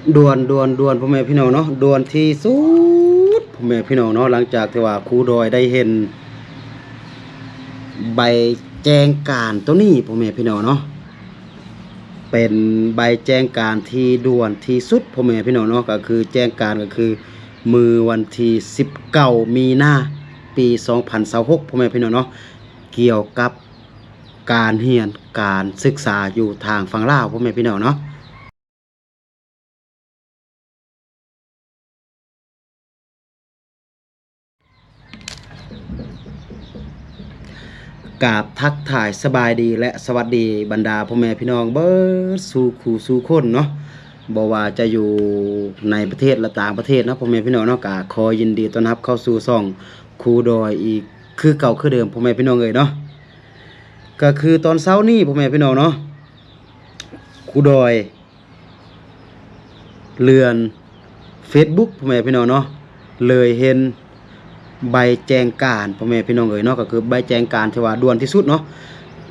ດ່ວນ ດ່ວນ ດ່ວນ ພໍ່ແມ່ພີ່ນ້ອງເນາະ, ດ່ວນທີ່ສຸດ ພໍ່ແມ່ພີ່ນ້ອງເນາະ, ຫຼັງຈາກທີ່ວ່າຄູດອຍໄດ້ເຫັນໃບແຈ້ງການໂຕນີ້ ພໍ່ແມ່ພີ່ນ້ອງເນາະ, ເປັນໃບແຈ້ງການທີ່ດ່ວນທີ່ສຸດ ພໍ່ແມ່ພີ່ນ້ອງເນາະ, ກໍຄືແຈ້ງການ ກໍຄືມື້ວັນທີສິບເກົ້າມີນາ ປີສອງພັນຊາວຫົກ ພໍ່ແມ່ພີ່ນ້ອງເນາະ, ກ່ຽວກັບການຮຽນການສຶກສາຢູ່ທາງຝັ່ງລາວ ພໍ່ແມ່ພີ່ນ້ອງເນາະ. ກາບທັກທາຍສະບາຍດີ ແລະ ສະຫວັດດີບັນດາພໍ່ແມ່ພີ່ນ້ອງເບິດສູ່ຄູ່ສູ່ຄົນເນາະ, ບໍ່ວ່າຈະຢູ່ໃນປະເທດ ແລະ ຕ່າງປະເທດເນາະ ພໍ່ແມ່ພີ່ນ້ອງເນາະ, ກະຂໍຍິນດີຕ້ອນຮັບເຂົ້າສູ່ຊ່ອງຄູດອຍອີກຄືເກົ່າຄືເດີມ ພໍ່ແມ່ພີ່ນ້ອງເອີຍເນາະ. ກະຄືຕອນເຊົ້ານີ້ ພໍ່ແມ່ພີ່ນ້ອງເນາະ, ຄູດອຍ ເລື່ອນເຟສບຸກ ພໍ່ແມ່ພີ່ນ້ອງເນາະ, ເລີຍເຫັນໃບແຈ້ງການ ພໍ່ແມ່ພີ່ນ້ອງເອີຍເນາະ, ກໍຄືໃບແຈ້ງການທີ່ວ່າດ່ວນທີ່ສຸດເນາະ,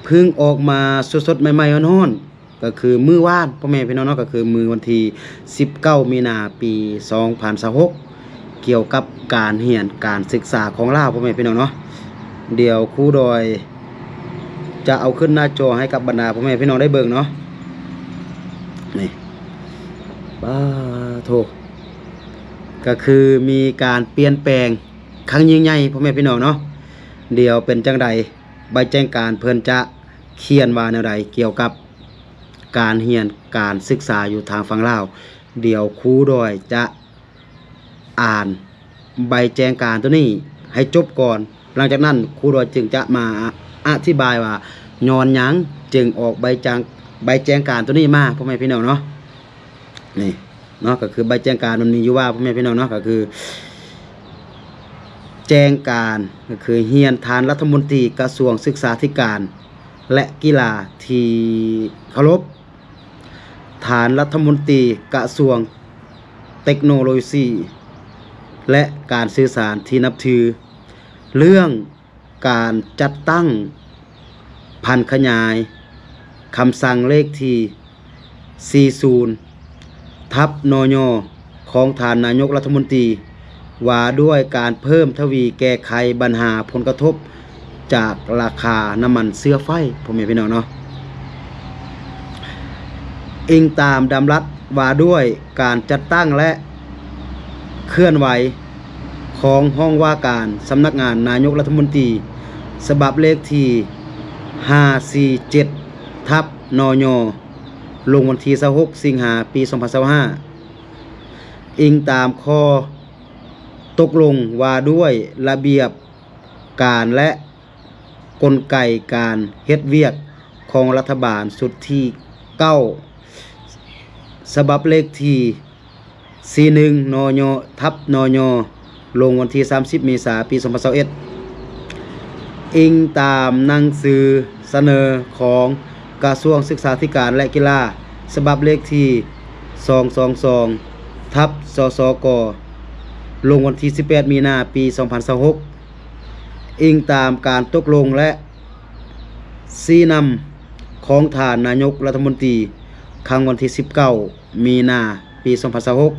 ເພິ່ງອອກມາສົດໆໃໝ່ໆຮ້ອນໆ, ກໍຄືມື້ວານ ພໍ່ແມ່ພີ່ນ້ອງເນາະ, ກໍຄືມື້ວັນທີສິບເກົ້າມີນາ ປີສອງພັນຊາວຫົກ ກ່ຽວກັບການຮຽນການສຶກສາຂອງລາວ ພໍ່ແມ່ພີ່ນ້ອງເນາະ. ດຽວຄູດອຍຈະເອົາຂຶ້ນໜ້າຈໍໃຫ້ກັບບັນດາພໍ່ແມ່ພີ່ນ້ອງໄດ້ເບິ່ງເນາະ. ນີ້ ປາໂທ ກໍຄືມີການປ່ຽນແປງຄັ້ງຍິ່ງໃຫຍ່ ພໍ່ແມ່ພີ່ນ້ອງເນາະ. ດຽວເປັນຈັ່ງໃດ ໃບແຈ້ງການເພິ່ນຈະຂຽນວ່າແນວໃດກ່ຽວກັບການຮຽນການສຶກສາຢູ່ທາງຝັ່ງລາວ, ດຽວຄູດອຍຈະ ອ່ານໃບແຈ້ງການໂຕນີ້ໃຫ້ຈົບກ່ອນ, ຫຼັງຈາກນັ້ນຄູດອຍຈຶ່ງຈະມາອະທິບາຍວ່າຍ້ອນຫຍັງຈຶ່ງອອກໃບຈາງ ໃບແຈ້ງການໂຕນີ້ມາ ພໍ່ແມ່ພີ່ນ້ອງເນາະ. ນີ້ເນາະ ກໍຄືໃບແຈ້ງການມັນມີຢູ່ວ່າ ພໍ່ແມ່ພີ່ນ້ອງເນາະ, ກໍຄືແຈ້ງການ ກໍຄືຮຽນທ່ານລັດຖະມົນຕີກະຊວງສຶກສາທິການ ແລະ ກິລາທີ່ເຄົາລົບ. ທ່ານລັດຖະມົນຕີກະຊວງເຕັກໂນໂລຊີ ແລະ ການສື່ສານທີ່ນັບຖື, ເລື່ອງການຈັດຕັ້ງຜັນຂະຫຍາຍຄຳສັ່ງເລກທີສີ່ສິບ ທັບ ນຍ ຂອງທ່ານນາຍົກລັດຖະມົນຕີ ວ່າດ້ວຍການເພີ່ມທະວີແກ້ໄຂບັນຫາຜົນກະທົບຈາກລາຄານ້ຳມັນເຊື້ອໄຟ ພໍ່ແມ່ພີ່ນ້ອງເນາະ. ອີງຕາມດຳລັດວ່າດ້ວຍການຈັດຕັ້ງ ແລະ ເຄື່ອນໄຫວຂອງຫ້ອງວ່າການສຳນັກງານນາຍົກລັດຖະມົນຕີ ສະບັບເລກທີຫ້າສີ່ເຈັດ ທັບ ນຍ ລົງວັນທີຊາວຫົກ ສິງຫາ ປີສອງພັນຊາວຫ້າ. ອີງຕາມຂໍ້ຕົກລົງວ່າດ້ວຍລະບຽບການ ແລະ ກົນໄກການເຮັດວຽກຂອງລັດຖະບານຊຸດທີເກົ້າ ສະບັບເລກທີສີ່ໜຶ່ງ ນຍ ທັບ ນຍ ລົງວັນທີສາມສິບ ເມສາ ປີສອງພັນຊາວເອັດ. ອີງຕາມໜັງສືສະເໜີຂອງກະຊວງສຶກສາທິການ ແລະ ກິລາ ສະບັບເລກທີສອງສອງສອງ ທັບ ສສກ ລົງວັນທີສິບແປດ ມີນາ ປີສອງພັນຊາວຫົກ. ອີງຕາມການຕົກລົງ ແລະ ຊີ້ນຳຂອງທ່ານນາຍົກລັດຖະມົນຕີ ຄັ້ງວັນທີສິບເກົ້າ ມີນາ ປີສອງພັນຊາວຫົກ.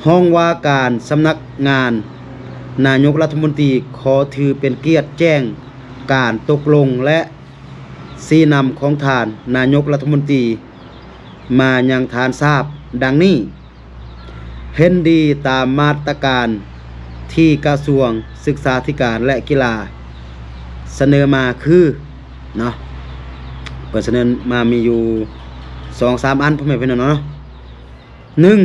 ຫ້ອງວ່າການສຳນັກງານນາຍົກລັດຖະມົນຕີ ຂໍຖືເປັນກຽດແຈ້ງການຕົກລົງ ແລະ ຊີ້ນຳຂອງທ່ານນາຍົກລັດຖະມົນຕີ ມາຍັງທ່ານຊາບ ດັ່ງນີ້. ເຫັນດີຕາມມາດຕະການທີ່ກະຊວງສຶກສາທິການ ແລະ ກິລາສະເໜີມາຄື ເນາະ ເພິ່ນສະເໜີມາມີຢູ່ສອງສາມອັນ ພໍ່ແມ່ພີ່ນ້ອງເນາະ. ໜຶ່ງ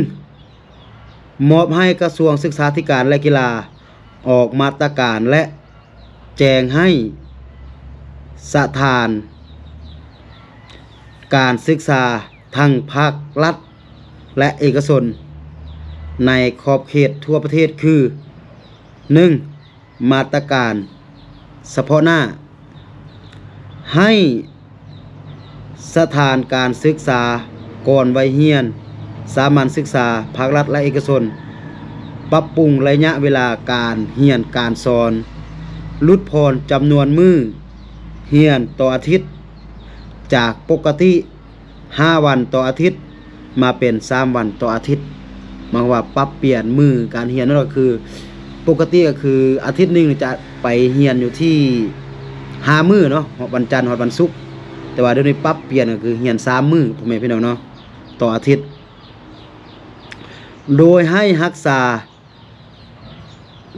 ມອບໃຫ້ກະຊວງສຶກສາທິການ ແລະ ກິລາ ອອກມາດຕະການ ແລະ ແຈ້ງໃຫ້ສະຖານການສຶກສາທັງພາກລັດ ແລະ ເອກະຊົນ ໃນຂອບເຂດທົ່ວປະເທດຄື ໜຶ່ງ ມາດຕະການສະເພາະໜ້າ ໃຫ້ສະຖານການສຶກສາກ່ອນໄວຮຽນສາມັນສຶກສາ ພາກລັດ ແລະ ເອກະຊົນ ປັບປຸງໄລຍະເວລາການຮຽນການສອນ, ຫຼຸດຜ່ອນຈຳນວນມື້ຮຽນຕໍ່ອາທິດ ຈາກປົກກະຕິຫ້າວັນຕໍ່ອາທິດ ມາເປັນສາມວັນຕໍ່ອາທິດ. ໝາຍຄວາມວ່າປັບປ່ຽນມື້ການຮຽນເນາະ ກໍຄືປົກກະຕິກໍຄືອາທິດໜຶ່ງຈະໄປຮຽນຢູ່ທີ່ຫ້າມື້ເນາະ ຮອດວັນຈັນຮອດວັນສຸກ, ແຕ່ວ່າດຽວນີ້ປັບປ່ຽນກໍຄືຮຽນສາມມື້ ພໍ່ແມ່ພີ່ນ້ອງເນາະ ຕໍ່ອາທິດ. ໂດຍໃຫ້ຮັກສາ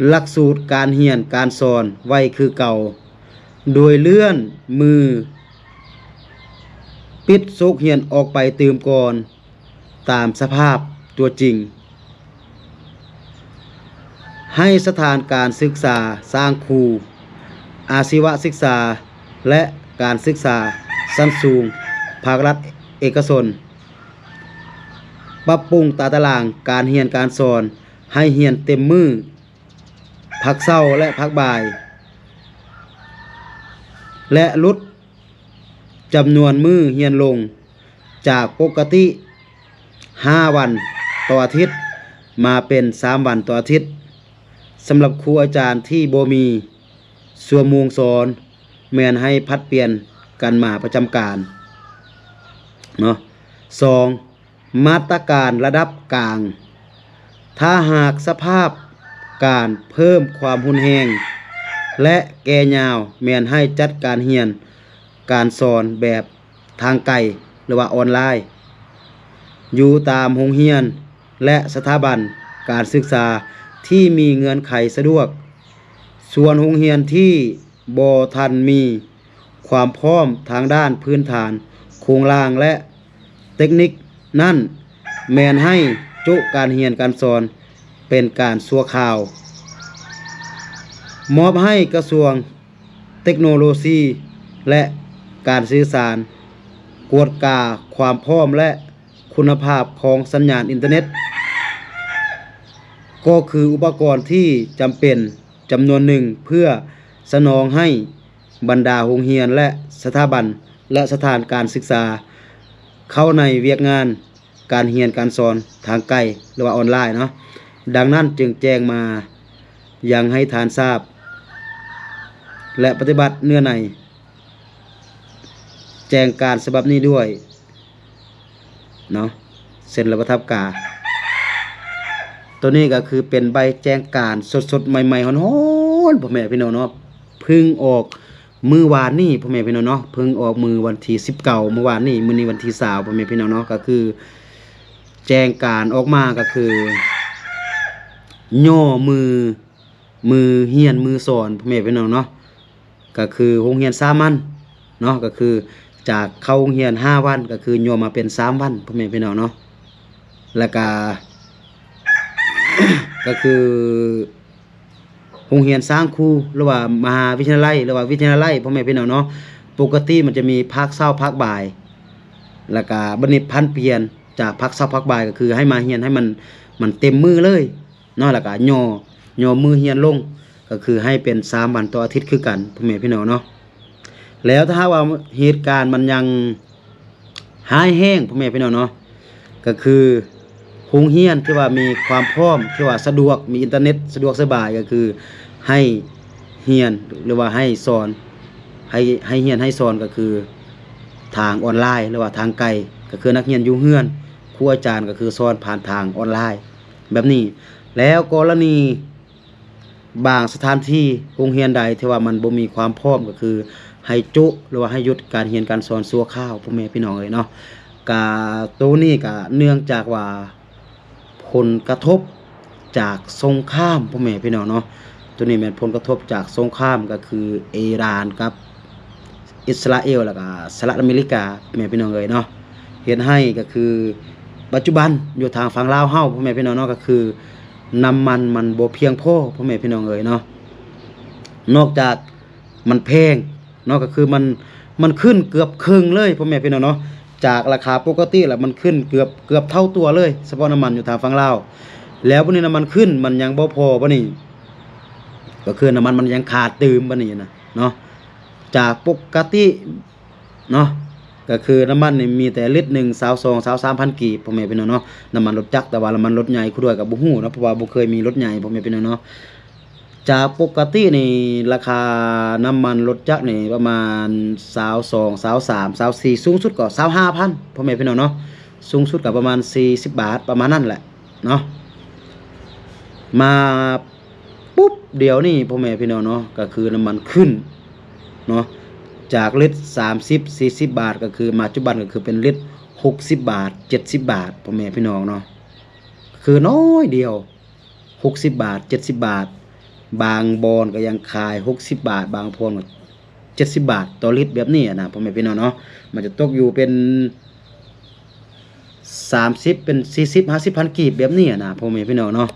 ຫຼັກສູດການຮຽນການສອນໄວ້ຄືເກົ່າ ໂດຍເລື່ອນມື້ປິດສົກຮຽນອອກໄປຕື່ມກ່ອນຕາມສະພາບຕົວຈິງ. ໃຫ້ສະຖານການສຶກສາສ້າງຄູ, ອາຊີວະສຶກສາ ແລະ ການສຶກສາຊັ້ນສູງ ພາກລັດເອກະຊົນ ປັບປຸງຕາຕະລາງການຮຽນການສອນໃຫ້ຮຽນເຕັມມື້ ພັກເຊົ້າ ແລະ ພັກບ່າຍ ແລະ ຫຼຸດຈຳນວນມື້ຮຽນລົງຈາກປົກກະຕິຫ້າວັນຕໍ່ອາທິດ ມາເປັນສາມວັນຕໍ່ອາທິດ. ສຳລັບຄູອາຈານທີ່ບໍ່ມີຊົ່ວໂມງສອນ ແມ່ນໃຫ້ຜັດປ່ຽນກັນມາປະຈຳການເນາະ. ສອງ ມາດຕະການລະດັບກາງ. ຖ້າຫາກສະພາບການເພີ່ມຄວາມຮຸນແຮງ ແລະ ແກ່ຍາວ, ແມ່ນໃຫ້ຈັດການຮຽນການສອນແບບທາງໄກ ຫຼືວ່າອອນລາຍ ຢູ່ຕາມໂຮງຮຽນ ແລະ ສະຖາບັນການສຶກສາທີ່ມີເງື່ອນໄຂສະດວກ. ສ່ວນໂຮງຮຽນທີ່ບໍ່ທັນມີຄວາມພ້ອມທາງດ້ານພື້ນຖານໂຄງລ່າງ ແລະ ເຕັກນິກນັ້ນ ແມ່ນໃຫ້ໂຈະການຮຽນການສອນເປັນການຊົ່ວຄາວ, ມອບໃຫ້ກະຊວງເຕັກໂນໂລຊີ ແລະ ການສື່ສານ ກວດກາຄວາມພ້ອມ ແລະ ຄຸນນະພາບຂອງສັນຍານອິນເຕີເນັດ ກໍຄືອຸປະກອນທີ່ຈຳເປັນຈຳນວນໜຶ່ງ ເພື່ອສະໜອງໃຫ້ບັນດາໂຮງຮຽນ ແລະ ສະຖາບັນ ແລະ ສະຖານການສຶກສາ ເຂົ້າໃນວຽກງານການຮຽນການສອນທາງໄກ ຫຼືວ່າອອນລາຍເນາະ. ດັ່ງນັ້ນຈຶ່ງແຈ້ງມາຍັງໃຫ້ທ່ານຊາບ ແລະ ປະຕິບັດເນື້ອໃນແຈ້ງການສະບັບນີ້ດ້ວຍ ເນາະ ເຊັນ ແລະ ປະທັບກາ. ໂຕນີ້ກໍຄືເປັນໃບແຈ້ງການສົດໆ ໃໝ່ໆ ຮ້ອນໆ ພໍ່ແມ່ພີ່ນ້ອງເນາະ, ເພິ່ງອອກມື້ວານນີ້ ພໍ່ແມ່ພີ່ນ້ອງເນາະ, ເພິ່ງອອກມື້ວັນທີສິບເກົ້າ ມື້ວານນີ້, ມື້ນີ້ວັນທີຊາວ ພໍ່ແມ່ພີ່ນ້ອງເນາະ. ກໍຄືແຈ້ງການອອກມາ ກໍຄືຍໍມື ມື້ຮຽນມື້ສອນ ພໍ່ແມ່ພີ່ນ້ອງເນາະ, ກໍຄືໂຮງຮຽນສາມັນເນາະ, ກໍຄືຈາກເຂົ້າໂຮງຮຽນຫ້າວັນ ກໍຄືຍໍມາເປັນສາມວັນ ພໍ່ແມ່ພີ່ນ້ອງເນາະ. ແລ້ວກະ ກໍຄືໂຮງຮຽນສ້າງຄູ ຫຼືວ່າມະຫາວິທະຍາໄລ ຫຼືວ່າວິທະຍາໄລ ພໍ່ແມ່ພີ່ນ້ອງເນາະ, ປົກກະຕິມັນຈະມີພາກເຊົ້າພາກບ່າຍ ແລ້ວກະບັດນີ້ຜັນປ່ຽນຈາກພາກເຊົ້າພາກບ່າຍ ກໍຄືໃຫ້ມາຮຽນໃຫ້ມັນ ມັນເຕັມມື້ເລີຍ ເນາະ, ແລ້ວກະຍໍ ຍໍມື້ຮຽນລົງ ກໍຄືໃຫ້ເປັນສາມວັນຕໍ່ອາທິດຄືກັນ ພໍ່ແມ່ພີ່ນ້ອງເນາະ. ແລ້ວຖ້າຫາກວ່າເຫດການມັນຍັງຮ້າຍແຮງ ພໍ່ແມ່ພີ່ນ້ອງເນາະ, ກໍຄືໂຮງຮຽນທີ່ວ່າມີຄວາມພ້ອມ ທີ່ວ່າສະດວກ ມີອິນເຕີເນັດສະດວກສະບາຍ ກໍຄືໃຫ້ຮຽນ ຫຼືວ່າໃຫ້ສອນ ໃຫ້ ໃຫ້ຮຽນໃຫ້ສອນ ກໍຄືທາງອອນລາຍ ຫຼືວ່າທາງໄກ, ກໍຄືນັກຮຽນຢູ່ເຮືອນ ຄູອາຈານກໍຄືສອນຜ່ານທາງອອນລາຍ ແບບນີ້. ແລ້ວກໍລະນີບາງສະຖານທີ່ ໂຮງຮຽນໃດທີ່ວ່າມັນບໍ່ມີຄວາມພ້ອມ ກໍຄືໃຫ້ໂຈະ ຫຼືວ່າໃຫ້ຢຸດການຮຽນການສອນຊົ່ວຄາວ ພໍ່ແມ່ພີ່ນ້ອງເອີຍເນາະ. ກະໂຕນີ້ກະເນື່ອງຈາກວ່າຜົນກະທົບຈາກສົງຄາມ ພໍ່ແມ່ພີ່ນ້ອງເນາະ, ໂຕນີ້ແມ່ນຜົນກະທົບຈາກສົງຄາມ ກໍຄືອີຣານກັບ ອິດສະຣາເອວ ແລ້ວກະສະຫະລັດອາເມລິກາ ພໍ່ແມ່ພີ່ນ້ອງເອີຍເນາະ. ເຮັດໃຫ້ກໍຄືປັດຈຸບັນຢູ່ທາງຝັ່ງລາວເຮົາ ພໍ່ແມ່ພີ່ນ້ອງເນາະ, ກໍຄືນ້ຳມັນມັນບໍ່ພຽງພໍ ພໍ່ແມ່ພີ່ນ້ອງເອີຍເນາະ. ນອກຈາກມັນແພງເນາະ, ກໍຄືມັນ ມັນຂຶ້ນເກືອບເຄິ່ງເລີຍ ພໍ່ແມ່ພີ່ນ້ອງເນາະ. ຈາກລາຄາປົກກະຕິລະມັນຂຶ້ນເກືອບ ເກືອບເທົ່າຕົວເລີຍ ສະເພາະນ້ຳມັນຢູ່ທາງຝັ່ງລາວ. ແລ້ວບັດນີ້ນ້ຳມັນຂຶ້ນ ມັນຍັງບໍ່ພໍ ບັດນີ້ກໍຄືນ້ຳມັນມັນຍັງຂາດຕື່ມ ບັດນີ້ນະເນາະ. ຈາກປົກກະຕິເນາະ ກໍຄືນ້ຳມັນນີ້ມີແຕ່ລິດໜຶ່ງ ຊາວສອງ ຊາວສາມພັນກີບ ພໍ່ແມ່ພີ່ນ້ອງເນາະ, ນ້ຳມັນລົດຈັກ. ແຕ່ວ່ານ້ຳມັນລົດໃຫຍ່ ຄູດ້ວຍກໍບໍ່ຮູ້ເນາະ ເພາະວ່າບໍ່ເຄີຍມີລົດໃຫຍ່ ພໍ່ແມ່ພີ່ນ້ອງເນາະ. ຈາກປົກກະຕິນີ້ລາຄານ້ຳມັນລົດຈັກນີ້ປະມານຊາວສອງ ຊາວສາມ ຊາວສີ່ ສູງສຸດກໍຊາວຫ້າພັນ ພໍ່ແມ່ພີ່ນ້ອງເນາະ, ສູງສຸດກໍປະມານສີ່ສິບບາດ ປະມານນັ້ນແຫຼະເນາະ. ມາປຸບດຽວນີ້ ພໍ່ແມ່ພີ່ນ້ອງເນາະ ກໍຄືນ້ຳມັນຂຶ້ນເນາະ ຈາກລິດສາມສິບ ສີ່ສິບບາດ ກໍຄືມາປັດຈຸບັນກໍຄືເປັນລິດຫົກສິບບາດ ເຈັດສິບບາດ ພໍ່ແມ່ພີ່ນ້ອງເນາະ. ຄືນ້ອຍດຽວ ຫົກສິບບາດ ເຈັດສິບບາດ ບາງບ່ອນກໍຍັງຂາຍຫົກສິບບາດ ບາງບ່ອນກໍເຈັດສິບບາດຕໍ່ລິດ ແບບນີ້ນະ ພໍ່ແມ່ພີ່ນ້ອງເນາະ. ມັນຈະຕົກຢູ່ເປັນສາມສິບ ເປັນສີ່ສິບ ຫ້າສິບພັນກີບ ແບບນີ້ນະ ພໍ່ແມ່ພີ່ນ້ອງເນາະ.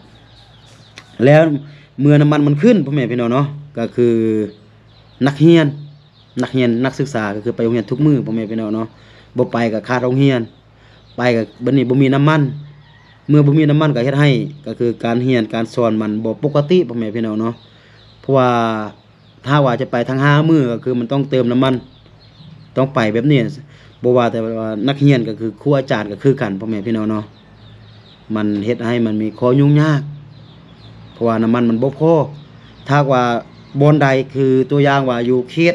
ແລ້ວເມື່ອນ້ຳມັນມັນຂຶ້ນ ພໍ່ແມ່ພີ່ນ້ອງເນາະ ກໍຄືນັກຮຽນ ນັກຮຽນ ນັກສຶກສາ ກໍຄືໄປໂຮງຮຽນທຸກມື້ ພໍ່ແມ່ພີ່ນ້ອງເນາະ. ບໍ່ໄປກໍຂາດໂຮງຮຽນ ໄປກໍບັດນີ້ບໍ່ມີນ້ຳມັນ. ເມື່ອບໍ່ມີນ້ຳມັນກໍເຮັດໃຫ້ ກໍຄືການຮຽນການສອນມັນບໍ່ປົກກະຕິ ພໍ່ແມ່ພີ່ນ້ອງເນາະ. ເພາະວ່າຖ້າວ່າຈະໄປທັງຫ້າມື້ ກໍຄືມັນຕ້ອງເຕີມນ້ຳມັນ ຕ້ອງໄປແບບນີ້. ບໍ່ວ່າແຕ່ວ່ານັກຮຽນ ກໍຄືຄູອາຈານກໍຄືກັນ ພໍ່ແມ່ພີ່ນ້ອງເນາະ. ມັນເຮັດໃຫ້ມັນມີຂໍ້ຫຍຸ້ງຍາກ ເພາະວ່ານ້ຳມັນມັນບໍ່ພໍ. ຖ້າຫາກວ່າບ່ອນໃດ ຄືຕົວຢ່າງວ່າຢູ່ເຂດ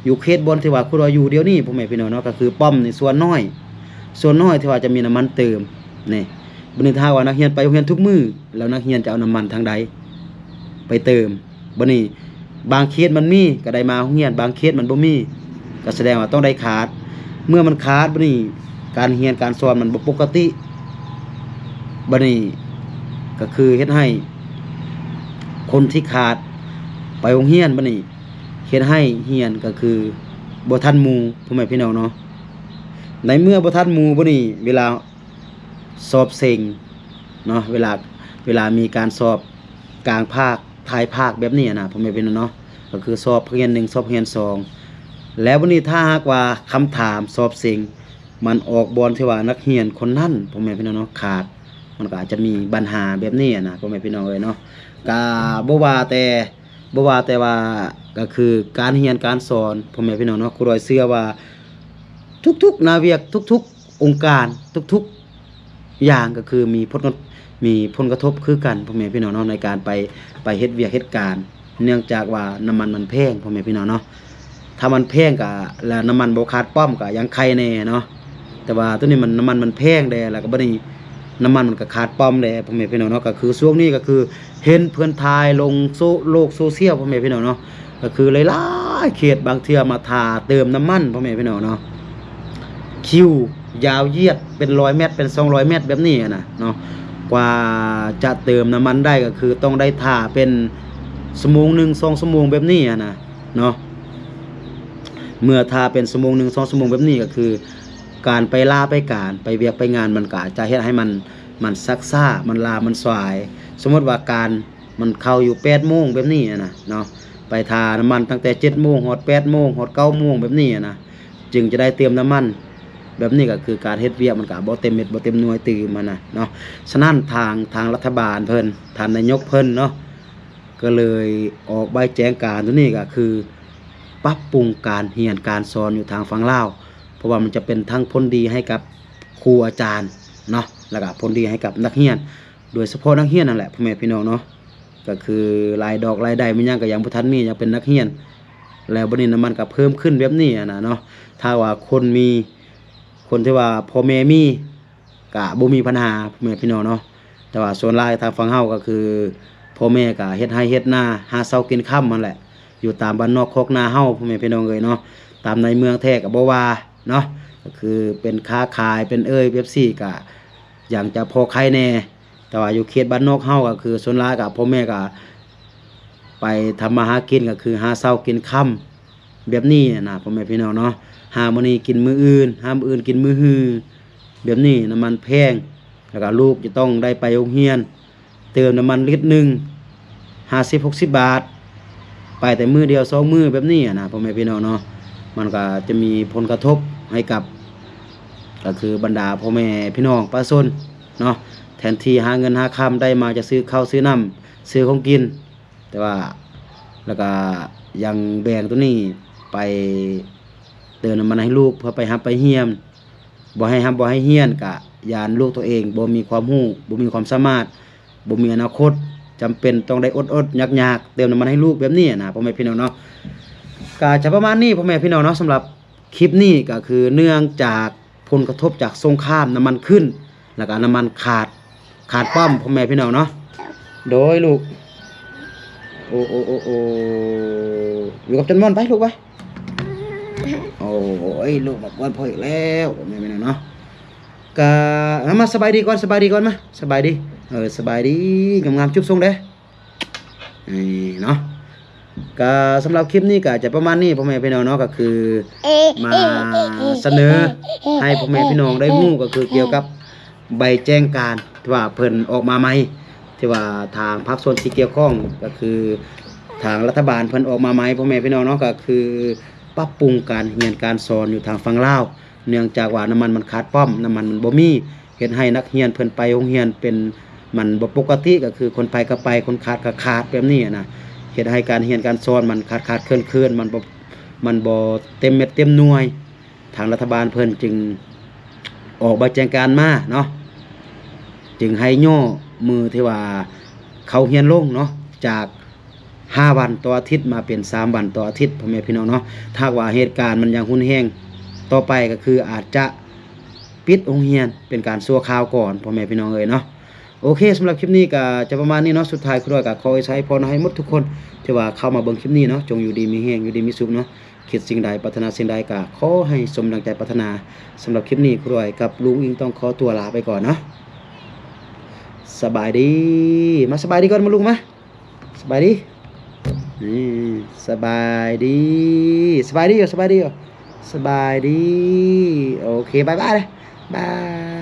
ຢູ່ເຂດບ່ອນທີ່ວ່າຄຸດວ່າຢູ່ດຽວນີ້ ພໍ່ແມ່ພີ່ນ້ອງເນາະ ກໍຄືປ້ອມນີ້ສ່ວນນ້ອຍ ສ່ວນນ້ອຍທີ່ວ່າຈະມີນ້ຳມັນເຕີມນີ້. ບັດນີ້ຖ້າຫາກວ່ານັກຮຽນໄປໂຮງຮຽນທຸກມື້ ແລ້ວນັກຮຽນຈະເອົານ້ຳມັນທາງໃດໄປເຕີມ? ບັດນີ້ບາງເຂດມັນມີກໍໄດ້ມາໂຮງຮຽນ ບາງເຂດມັນບໍ່ມີ ກໍສະແດງວ່າຕ້ອງໄດ້ຂາດ. ເມື່ອມັນຂາດ ບັດນີ້ການຮຽນການສອນມັນບໍ່ປົກກະຕິ. ບັດນີ້ກໍຄືເຮັດໃຫ້ຄົນທີ່ຂາດໄປໂຮງຮຽນ ບັດນີ້ເຮັດໃຫ້ຮຽນກໍຄືບໍ່ທັນໝູ່ ພໍ່ແມ່ພີ່ນ້ອງເນາະ. ໃນເມື່ອບໍ່ທັນໝູ່ ບັດນີ້ເວລາສອບເສັງເນາະ ເວລາ ເວລາມີການສອບກາງພາກ ທ້າຍພາກແບບນີ້ນະ ພໍ່ແມ່ພີ່ນ້ອງເນາະ ກໍຄືສອບຮຽນໜຶ່ງ ສອບຮຽນສອງ. ແລ້ວບັດນີ້ຖ້າຫາກວ່າຄຳຖາມສອບເສັງ ມັນອອກບ່ອນທີ່ວ່ານັກຮຽນຄົນນັ້ນ ພໍ່ແມ່ພີ່ນ້ອງເນາະ ຂາດ ມັນກໍອາດຈະມີບັນຫາແບບນີ້ນະ ພໍ່ແມ່ພີ່ນ້ອງເອີຍເນາະ. ກະບໍ່ວ່າແຕ່ ບໍ່ວ່າແຕ່ວ່າ ກໍຄືການຮຽນການສອນ ພໍ່ແມ່ພີ່ນ້ອງເນາະ ຄູດອຍເຊື່ອວ່າທຸກໆໜ້າວຽກ ທຸກໆອົງການ ທຸກໆຢ່າງ ກໍຄືມີຜົນກະ ມີຜົນກະທົບຄືກັນ ພໍ່ແມ່ພີ່ນ້ອງເນາະ ໃນການໄປ ໄປເຮັດວຽກເຮັດການ ເນື່ອງຈາກວ່ານ້ຳມັນມັນແພງ ພໍ່ແມ່ພີ່ນ້ອງເນາະ. ຖ້າມັນແພງກະ ແລ້ວນ້ຳມັນບໍ່ຂາດປ້ອມກະຍັງໄຄແດ່ເນາະ. ແຕ່ວ່າໂຕນີ້ມັນ ນ້ຳມັນມັນແພງແດ່ ແລ້ວກໍບັດນີ້ນ້ຳມັນມັນກໍຂາດປ້ອມແດ່ ພໍ່ແມ່ພີ່ນ້ອງເນາະ. ກໍຄືຊ່ວງນີ້ກໍຄືເຫັນເພິ່ນຖ່າຍລົງໂຊ ໂລກໂຊຊຽວ ພໍ່ແມ່ພີ່ນ້ອງເນາະ ກໍຄືຫຼາຍໆເຂດ ບາງເທື່ອມາຖ້າເຕີມນ້ຳມັນ ພໍ່ແມ່ພີ່ນ້ອງເນາະ ຄິວຍາວຢຽດເປັນຮ້ອຍແມັດ ເປັນສອງຮ້ອຍແມັດແບບນີ້ນະເນາະ. ກວ່າຈະເຕີມນ້ຳມັນໄດ້ກໍຄືຕ້ອງໄດ້ຖ້າເປັນຊົ່ວໂມງໜຶ່ງ ສອງຊົ່ວໂມງແບບນີ້ນະ ເນາະ. ເມື່ອຖ້າເປັນຊົ່ວໂມງໜຶ່ງ ສອງຊົ່ວໂມງແບບນີ້ ກໍຄືການໄປລາໄປການ ໄປວຽກໄປງານ ມັນກໍອາດຈະເຮັດໃຫ້ມັນ ມັນຊັກຊ້າ ມັນລາມັນສາຍ. ສົມມຸດວ່າການມັນເຂົ້າຢູ່ແປດໂມງແບບນີ້ນະເນາະ ໄປຖ້ານ້ຳມັນຕັ້ງແຕ່ເຈັດໂມງຮອດແປດໂມງ ຮອດເກົ້າໂມງແບບນີ້ນະ ຈຶ່ງຈະໄດ້ເຕີມນ້ຳມັນ. ແບບນີ້ກໍຄືການເຮັດວຽກມັນກໍບໍ່ເຕັມເມັດບໍ່ເຕັມໜ່ວຍຕື່ມຫັ້ນນະເນາະ. ສະນັ້ນທາງ ທາງລັດຖະບານເພິ່ນ ທ່ານນາຍົກເພິ່ນເນາະ ກໍເລີຍອອກໃບແຈ້ງການໂຕນີ້ ກໍຄືປັບປຸງການຮຽນການສອນຢູ່ທາງຝັ່ງລາວ ເພາະວ່າມັນຈະເປັນທັງຜົນດີໃຫ້ກັບຄູອາຈານເນາະ ແລ້ວກໍຜົນດີໃຫ້ກັບນັກຮຽນ ໂດຍສະເພາະນັກຮຽນນັ້ນແຫຼະ ພໍ່ແມ່ພີ່ນ້ອງເນາະ. ກໍຄືລາຍດອກລາຍໄດ້ມັນຍັງກໍຍັງບໍ່ທັນມີ ຍັງເປັນນັກຮຽນ ແລ້ວບັດນີ້ນ້ຳມັນກໍເພີ່ມຂຶ້ນແບບນີ້ນະເນາະ. ຖ້າວ່າຄົນມີ ຄົນທີ່ວ່າພໍ່ແມ່ມີ ກະບໍ່ມີບັນຫາ ພໍ່ແມ່ພີ່ນ້ອງເນາະ. ແຕ່ວ່າສ່ວນຫຼາຍທາງຝັ່ງເຮົາກໍຄື ພໍ່ແມ່ກະເຮັດໄຮ່ເຮັດນາ ຫາເຊົ້າກິນຄ່ຳຫັ້ນແຫຼະ ຢູ່ຕາມບ້ານນອກຄອກນາເຮົາ ພໍ່ແມ່ພີ່ນ້ອງເອີຍເນາະ. ຕາມໃນເມືອງແທ້ກະບໍ່ວ່າເນາະ ກໍຄືເປັນຄ້າຂາຍ ເປັນເອີ່ແບບຊີ້ກະຍັງຈະພໍໄຄແດ່. ແຕ່ວ່າຢູ່ເຂດບ້ານນອກເຮົາກໍຄືສ່ວນຫຼາຍກໍພໍ່ແມ່ກໍໄປທຳມາຫາກິນ ກໍຄືຫາເຊົ້າກິນຄ່ຳແບບນີ້ນະ ພໍ່ແມ່ພີ່ນ້ອງເນາະ. ຫາມື້ນີ້ກິນມື້ອື່ນ ຫາມື້ອື່ນກິນມື້ຮື ແບບນີ້ນ້ຳມັນແພງ ແລ້ວກໍລູກຈະຕ້ອງໄດ້ໄປໂຮງຮຽນ ເຕີມນ້ຳມັນລິດໜຶ່ງຫ້າສິບຫົກສິບບາດ ໄປແຕ່ມື້ດຽວສອງມື້ແບບນີ້ນະ ພໍ່ແມ່ພີ່ນ້ອງເນາະ. ມັນກໍຈະມີຜົນກະທົບໃຫ້ກັບ ກໍຄືບັນດາພໍ່ແມ່ພີ່ນ້ອງປະຊາຊົນເນາະ ແທນທີ່ຫາເງິນຫາຄຳໄດ້ມາຈະຊື້ເຂົ້າຊື້ນ້ຳ ຊື້ຂອງກິນ ແຕ່ວ່າ ແລ້ວກະຍັງແບ່ງໂຕນີ້ໄປເຕີມນ້ຳມັນໃຫ້ລູກ ເພື່ອໄປຮ່ຳໄປຮຽນ ບໍ່ໃຫ້ຮ່ຳບໍ່ໃຫ້ຮຽນ ກະຢ້ານລູກໂຕເອງບໍ່ມີຄວາມຮູ້ ບໍ່ມີຄວາມສາມາດ ບໍ່ມີອະນາຄົດ ຈຳເປັນຕ້ອງໄດ້ອົດໆຍາກໆເຕີມນ້ຳມັນໃຫ້ລູກແບບນີ້ນະ ພໍ່ແມ່ພີ່ນ້ອງເນາະ. ກະຈະປະມານນີ້ ພໍ່ແມ່ພີ່ນ້ອງເນາະ ສຳລັບ ຄລິບນີ້ກໍຄືເນື່ອງຈາກ ຜົນກະທົບຈາກສົງຄາມ ນ້ຳມັນຂຶ້ນ ແລ້ວກະນ້ຳມັນຂາດ ຂາດປ້ຳ ພໍ່ແມ່ພີ່ນ້ອງເນາະ. ໂດຍລູກ ໂອ້ ໂອ້ ໂອ້ ໂອ້ ຢູ່ກັບຈັນມ່ອນໄປລູກໄປ. ໂອ້ຍ ລູກມາກວນພໍ່ອີກແລ້ວ ພໍ່ແມ່ພີ່ນ້ອງເນາະ. ກະ ມາ ມາສະບາຍດີກ່ອນ ສະບາຍດີກ່ອນ ມາ ສະບາຍດີ ເອີ ສະບາຍດີ ງາມໆ ຈຸບສົ່ງເດ້ ນີ້ເນາະ. ກະສຳລັບຄລິບນີ້ກະຈະປະມານນີ້ ພໍ່ແມ່ພີ່ນ້ອງເນາະ ກະຄືມາສະເໜີໃຫ້ພໍ່ແມ່ພີ່ນ້ອງໄດ້ຮູ້ ກະຄືກ່ຽວກັບໃບແຈ້ງການທີ່ວ່າເພິ່ນອອກມາໃໝ່ ທີ່ວ່າທາງພາກສ່ວນທີ່ກ່ຽວຂ້ອງ ກະຄືທາງລັດຖະບານເພິ່ນອອກມາໃໝ່ ພໍ່ແມ່ພີ່ນ້ອງເນາະ ກະຄືປັບປຸງການຮຽນການສອນຢູ່ທາງຝັ່ງລາວ ເນື່ອງຈາກວ່ານ້ຳມັນມັນຂາດປ້ຳ ນ້ຳມັນມັນບໍ່ມີ ເຮັດໃຫ້ນັກຮຽນເພິ່ນໄປໂຮງຮຽນເປັນ ມັນບໍ່ປົກກະຕິ ກະຄືຄົນໄປກະໄປ ຄົນຂາດກະຂາດ ແບບນີ້ນະ ເຮັດໃຫ້ການຮຽນການສອນມັນຂາດໆເຂີນໆ ມັນບໍ່ ມັນບໍ່ເຕັມເມັດເຕັມໜ່ວຍ. ທາງລັດຖະບານເພິ່ນຈຶ່ງອອກໃບແຈ້ງການມາເນາະ ຈຶ່ງໃຫ້ຍໍມື້ທີ່ວ່າເຂົ້າຮຽນລົງເນາະ ຈາກຫ້າວັນຕໍ່ອາທິດ ມາເປັນສາມວັນຕໍ່ອາທິດ ພໍ່ແມ່ພີ່ນ້ອງເນາະ. ຖ້າຫາກວ່າເຫດການມັນຍັງຮຸນແຮງຕໍ່ໄປ ກະຄືອາດຈະປິດໂຮງຮຽນເປັນການຊົ່ວຄາວກ່ອນ ພໍ່ແມ່ພີ່ນ້ອງເອີຍເນາະ. ໂອເຄ ສຳລັບຄລິບນີ້ກະຈະປະມານນີ້ເນາະ. ສຸດທ້າຍ ຄຸດອາຍກະຂໍອວຍໄຊພອນໃຫ້ໝົດທຸກຄົນທີ່ວ່າເຂົ້າມາເບິ່ງຄລິບນີ້ເນາະ ຈົ່ງຢູ່ດີມີແຮງ ຢູ່ດີມີສຸກເນາະ. ຄິດສິ່ງໃດ ປາດຖະໜາສິ່ງໃດ ກະຂໍໃຫ້ສົມດັ່ງໃຈປາດຖະໜາ. ສຳລັບຄລິບນີ້ ຄຸດອາຍກັບລຸງອິງຕ້ອງຂໍຕົວລາໄປກ່ອນເນາະ. ສະບາຍດີ ມາສະບາຍດີກ່ອນ ມາລູກມາ ສະບາຍດີ ນີ້ ສະບາຍດີ ສະບາຍດີ ສະບາຍດີ ສະບາຍດີ. ໂອເຄ ບາຍບາຍ ບາຍ.